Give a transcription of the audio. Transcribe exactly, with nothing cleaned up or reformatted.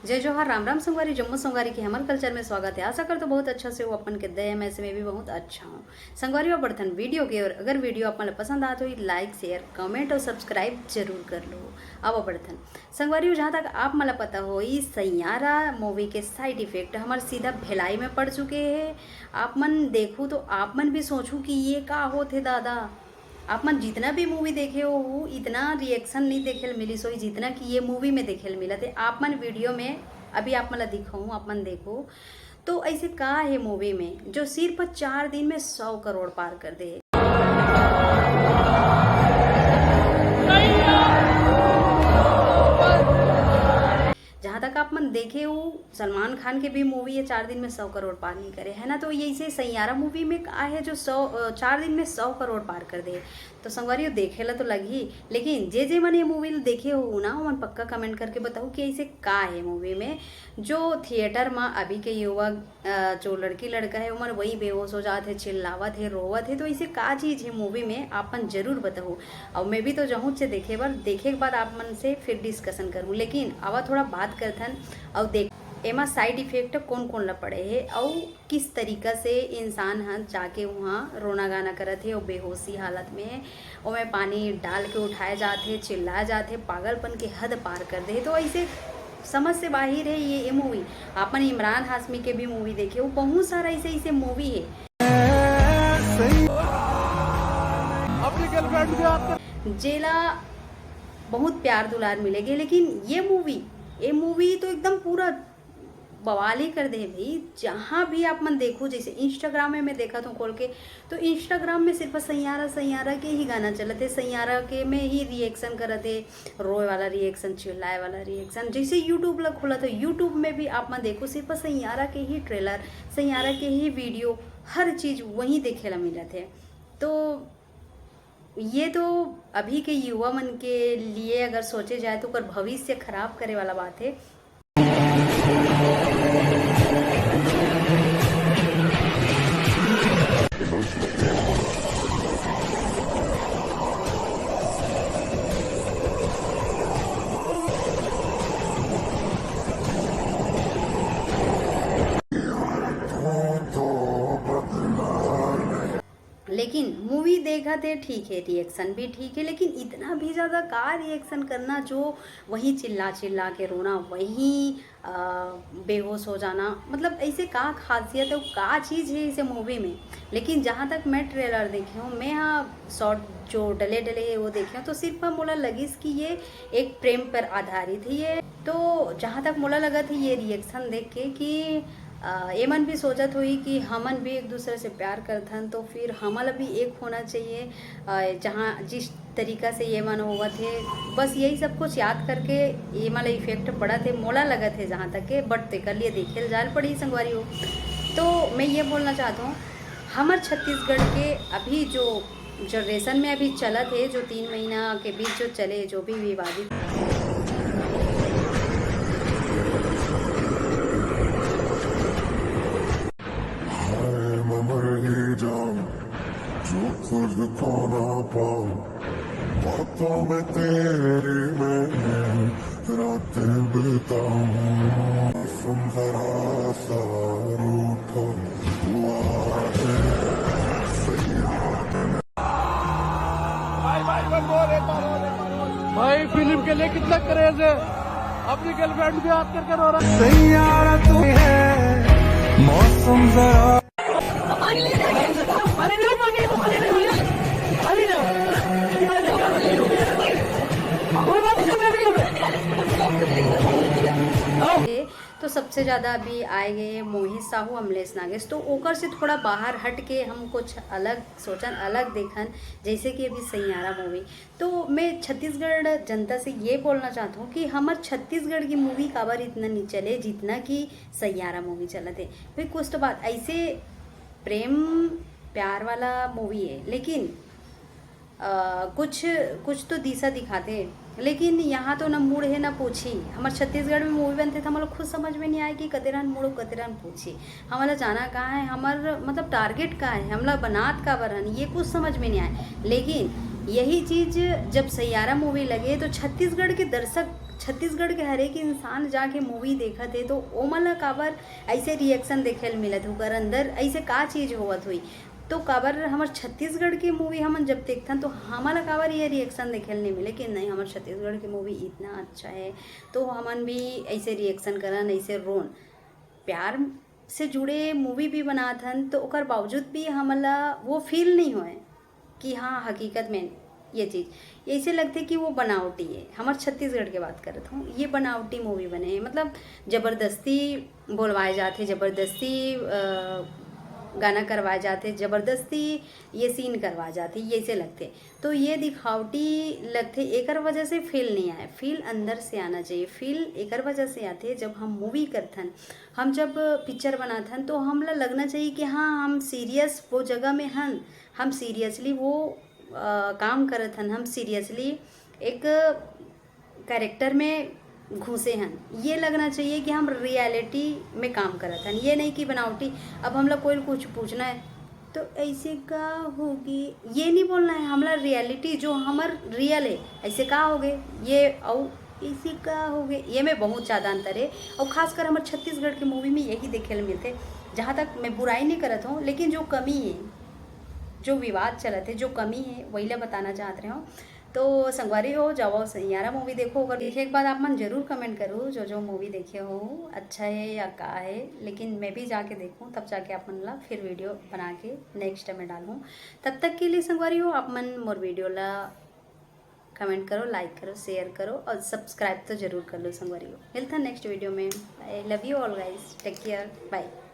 जय जोहार, राम राम संगवारी, जम्मो संगवारी के हमर कल्चर में स्वागत है। आशा करथों बहुत अच्छा से हो, अपन के दया में से मैं भी बहुत अच्छा हूँ। संगवारी, अब बढ़थन वीडियो के, और अगर वीडियो आप मन ला पसंद आत होही, like, share, comment और subscribe जरूर कर लो। अब बढ़थन संगवारी, जहाँ तक आप मन ला पता होही, सैयारा मूवी के साइड इफेक्ट हमर सीधा भिलाई में पड़ चुके हैं। आप मन देखू तो आप मन भी सोचू कि ये का होत हे दादा। आप मन जितना भी मूवी देखे हो, इतना रिएक्शन नहीं देखे ल मिलिस होही, जितना कि ये मूवी में देखे ल मिलत हे। आप मन वीडियो में अभी आप मन ला दिखाऊं, आप मन देखो तो ऐसे का है मूवी में जो सिर्फ चार दिन में सौ करोड़ पार कर दे। जहाँ तक आप मन देखे हो, सलमान खान के भी मूवी ये चार दिन में सौ करोड़ पार नहीं करे, है ना? तो ये इसे सैयारा मूवी में का है जो सौ, अ, चार दिन में सौ करोड़ पार कर दे? तो संगवारी, देखे ला तो लगही, लेकिन जे जे मन ये मूवी ला देखे हो ना, ओमन पक्का कमेंट करके बताओ कि ऐसे का है मूवी में जो थिएटर में अभी के युवा, अ, जो लड़की लड़का है, ओमन वही बेहोश हो जात है, चिल्लावत है, रोवत है। तो ऐसे का चीज़ है मूवी में, आप मन जरूर बताओ। और मैं भी तो जहूँ से देखे बर, देखे के बाद आप मन से फिर डिस्कशन करूँ। लेकिन आवा थोड़ा बात करथन और देख, एमा साइड इफेक्ट कौन कौन ला पड़े है और किस तरीका से इंसान ह जाके वहाँ रोना गाना करत हे और बेहोशी हालत में है, ओमे पानी डाल के उठाए जात हे, चिल्लाए जात हे, पागलपन के हद पार कर दे हे। तो ऐसे समझ से बाहर है ये, ये मूवी। आपन इमरान हाशमी के भी मूवी देखे हो, बहुत सारा ऐसे ऐसे मूवी है। अपनी गर्लफ्रेंड भी आपको जेला बहुत प्यार दुलार मिलेगे, लेकिन ये मूवी, ये मूवी तो एकदम पूरा बवाल ही कर दे भाई। जहाँ भी आप मन देखो, जैसे इंस्टाग्राम में मैं देखा था खोल के, तो इंस्टाग्राम में सिर्फ सैयारा सैयारा के ही गाना चलत है, सैयारा के में ही रिएक्शन करत है, रोए वाला रिएक्शन, चिल्लाए वाला रिएक्शन। जैसे यूट्यूब ला खोला तो यूट्यूब में भी आप मन देखो, सिर्फ सैयारा के ही ट्रेलर, सैयारा के ही वीडियो, हर चीज़ वहीं देखे ला मिलत है। तो ये तो अभी के युवा मन के लिए अगर सोचे जाए तो ओकर भविष्य खराब करे वाला बात है। लेकिन मूवी देखत हे ठीक है, रिएक्शन भी ठीक है, लेकिन इतना भी ज़्यादा का रिएक्शन करना जो वहीं चिल्ला चिल्ला के रोना, वहीं, अ, बेहोश हो जाना, मतलब ऐसे का खासियत है, का चीज़ है इसे मूवी में। लेकिन जहाँ तक मैं ट्रेलर देखे हूँ, मैं हाँ शॉर्ट जो डले डले है वो देखे हूँ, तो सिर्फ मोला लगिस कि ये एक प्रेम पर आधारित ही है। तो जहाँ तक मोला लगत है ये रिएक्शन देख के कि, अ, एमन भी सोचत होही कि हमन भी एक दूसरे से प्यार करथन, तो फिर हमन ला भी एक होना चाहिए। अ, जहाँ जिस तरीका से ये मन होवत हे, बस यही सब कुछ याद करके ये मन ला इफेक्ट पड़त हे, मोला लगत हे जहाँ तक के, बट तेकर लिए देखे ल जाल पड़ी संगवारी हो। तो मैं ये बोलना चाहता हूँ, हमर छत्तीसगढ़ के अभी जो जनरेशन में अभी चलत हे, जो तीन महीना के बीच जो चले, जो भी विवादित हाय मैं मर ही जाऊं, जो तुझको ना पाऊं, बातों में तेरी मैं रातें बिताऊं। मौसम जरा सा रूठा हुआ है। भाई, फिल्म के लिए कितना क्रेज है। अपनी गर्लफ्रेंड भी हाथ करके रो रहा है। सैयारा तू है, मौसम जरा तो सबसे ज़्यादा अभी आए गए मोहित साहू, अमलेश नागेश, तो ओकर से थोड़ा बाहर हट के हम कुछ अलग सोचन, अलग देखन, जैसे कि अभी सैयारा मूवी। तो मैं छत्तीसगढ़ जनता से ये बोलना चाहता हूँ कि हमर छत्तीसगढ़ की मूवी काबर इतना नहीं चले जितना कि सैयारा मूवी चलत है। भाई, कुछ तो बात, ऐसे प्रेम प्यार वाला मूवी है, लेकिन अ, कुछ, कुछ तो दिशा दिखाते, लेकिन यहाँ तो ना मुड़ है ना पूछी। हमर छत्तीसगढ़ में मूवी बनते तो हमला खुद समझ में नहीं आए कि कतेरन मुड़, कतेरन पूछी। हमला जाना कहाँ है, हमर मतलब टारगेट का है, हमला बनात काबर हन, ये कुछ समझ में नहीं आए। लेकिन यही चीज़ जब सैयारा मूवी लगे तो छत्तीसगढ़ के दर्शक छत्तीसगढ़ के हर एक इंसान जाके मूवी देखत हे, तो ओमन ला काबर ऐसे रिएक्शन देखे ल मिलत हे, ओकर अंदर ऐसे का चीज होवत होई? तो काबर हमर छत्तीसगढ़ के मूवी हमन जब देखथन, तो हमन ला काबर ये रिएक्शन देखे ल नहीं मिले कि नहीं, हमर छत्तीसगढ़ के मूवी इतना अच्छा है, तो हमन भी ऐसे रिएक्शन करन, ऐसे रोन? प्यार से जुड़े मूवी भी बनात हन, तो ओकर बावजूद भी हमन ला वो फील नहीं होए कि हाँ, हकीकत में ये चीज़, ऐसे लगथे कि वो बनावटी है। हमर छत्तीसगढ़ के बात करत हूँ, ये बनावटी मूवी बने हैं। मतलब, जबरदस्ती बोलवाए जाथे, जबरदस्ती अ, गाना करवाए जाथे, जबरदस्ती ये सीन करवाए जाथे, ऐसे लगथे। तो ये दिखावटी लगथे, एकर वजह से फील नहीं आए। फील अंदर से आना चाहिए। फील एकर वजह से आथे, जब हम मूवी करथन, हम जब पिक्चर बनाथन, तो हमला लगना चाहिए कि हाँ, हम सीरियस वो जगह में हन, हम सीरियसली वो अ, काम करत हन, हम सीरियसली एक कैरेक्टर में घुसे हन। ये लगना चाहिए कि हम रियलिटी में काम करत हन, ये नहीं कि बनावटी। अब हमला कोई कुछ पूछना है, तो ऐसे का होगे, ये नहीं बोलना है। हमला रियलिटी जो हमर रियल है, ऐसे का होगे, ये अउ ऐसे का होगे, ये में बहुत ज़्यादा अंतर है। और खासकर हमर छत्तीसगढ़ के मूवी में यही देखे ल मिलथे। जहाँ तक मैं बुराई नहीं करत हूँ, लेकिन जो कमी है, जो विवाद चलत है, जो कमी है, वही ला बताना चाहत रहे हूँ। तो संगवारी हो, जाओ सैयारा मूवी देखो। अगर देखे के बाद आप मन जरूर कमेंट करो, जो जो मूवी देखे हो, अच्छा है या का है। लेकिन मैं भी जाके देखूँ, तब जाके आप मन ला फिर वीडियो बना के नेक्स्ट में डालूँ। तब तक के लिए संगवारी हो, आप मन मोर वीडियो ला कमेंट करो, लाइक करो, शेयर करो और सब्सक्राइब तो जरूर कर लो संगवारी हो। मिलता नेक्स्ट वीडियो में। I love you all guys, take care, bye।